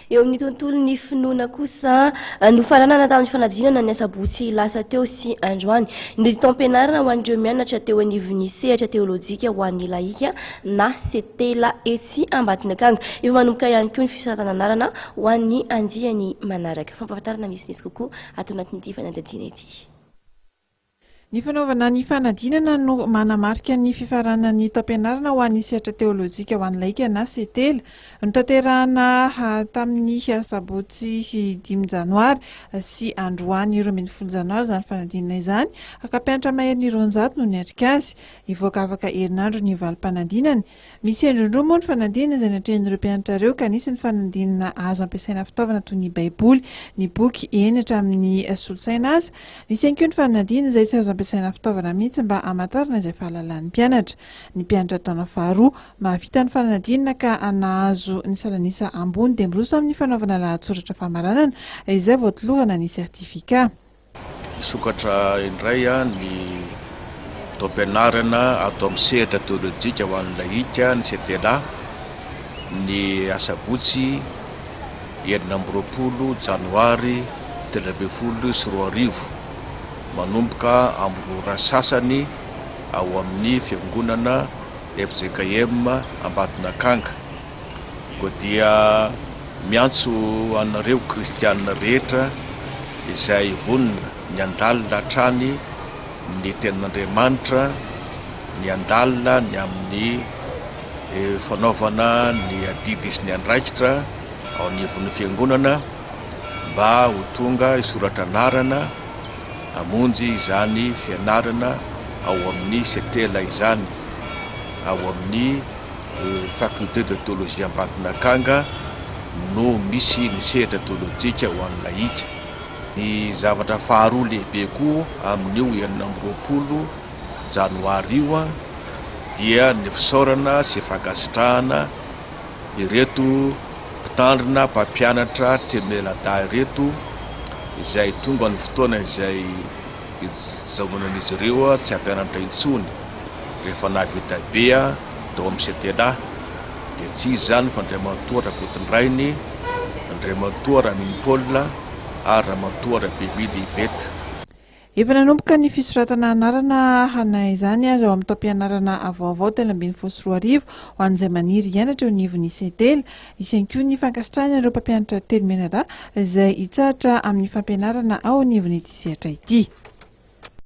Eo amin'ny tontolon'ny finoana kosa, nofaranana tamin'ny fanadinana ny asabotsy lasa teo sy androany ny taom-pianarana ho an'ireo mianatra teo anivon'ny sehatra teolojika ho an'ny lahika na Setela etsy Ambatonakanga. Efa manomboka ihany koa ny fisoratana anarana ho an'ny andiany manaraka. Fampahafantarana misimisy kokoa ato anatin'ity fanadihadiana ity. Ny fanaovana ny fanadinana no manamarika ny fifaranan'ny taom-pianarana ho an'ny sehatra teolojika ho an'ny laika na Setela. Notanterahana tamin'ny sabotsy dimy janoary sy androany 12 janoary izany fanadinana izany ka mpianatra maherin'ny 200 no niatrika azy. Hivoaka afaka herinandro ny valim-panadinana. Misy endriny roa moa ny fanadinana izay natrehin'ireo mpianatra ireo ka nisy ny fanadinana azo ampiasaina fitaovana toy ny baiboly, ny boky, eny hatramin'ny solosaina aza. Nisy ihany koa ny fanadinana izay tsy azo ampiasaina fitaovana mihitsy mba hamantarana izay fahalalan'ny mpianatra. Ny mpianatra taona faharoa mahavita ny fanadinana ka nahazo ny salanisa ambony dia miroso amin'ny fanaovana lahatsoratra famaranana izay vao tolorana ny certificat. Hisokatra indray ny taom-pianarana ato amin'ny sehatra teolojika ho an'ny lahika, ny CTLA, ny asabotsy 26 janoary 2013, manomboka amin'ny 2 ora sasany ao amin'ny fiangonana fjkm Ambatonakanga. Koa dia miantso anareo kristiana rehetra izay vonona ny handalina hatrany ny tenin'Andriamanitra, ny handalina ny amin'ny fanaovana ny adidy sy ny andraikitra ao anivon'ny fiangonana mba ho tonga hisoratra anarana hamonjy izany fianarana ao amin'ny Setela izany, ao amin'ny Faculté de Théologie Ambatonakanga no misy ny sehatra teolojika ho an'ny lahika. Ny zavatra faharoa lehibe koa amin'io 26 janoary io dia ny fisaorana sy fankasitrahana ireto mpitandrina mpampianatra telo mianadahy ireto izay tonga ny fotoana izay hijanonan'izy ireo tsy hampianatra intsony rehefa nahavita be tao amin'ny CTLA dia tsy iza izany fa Andriamatoa Rakotondrainy, Andriamatoa Ramino Paul ary Ramatoa Rabemily Yvette. Efa nanomboka ny fisoratana anarana na izany aza ao amin'ny taom-pianarana vaovao 2013 ho an'izay maniry hianatra eo anivon'ny Setela. Hisy ihany koa ny fankasitrahana ireo mpampianatra telo mianadahy izay hitsahatra amin'ny fampianarana ao anivon'ity sehatra ity.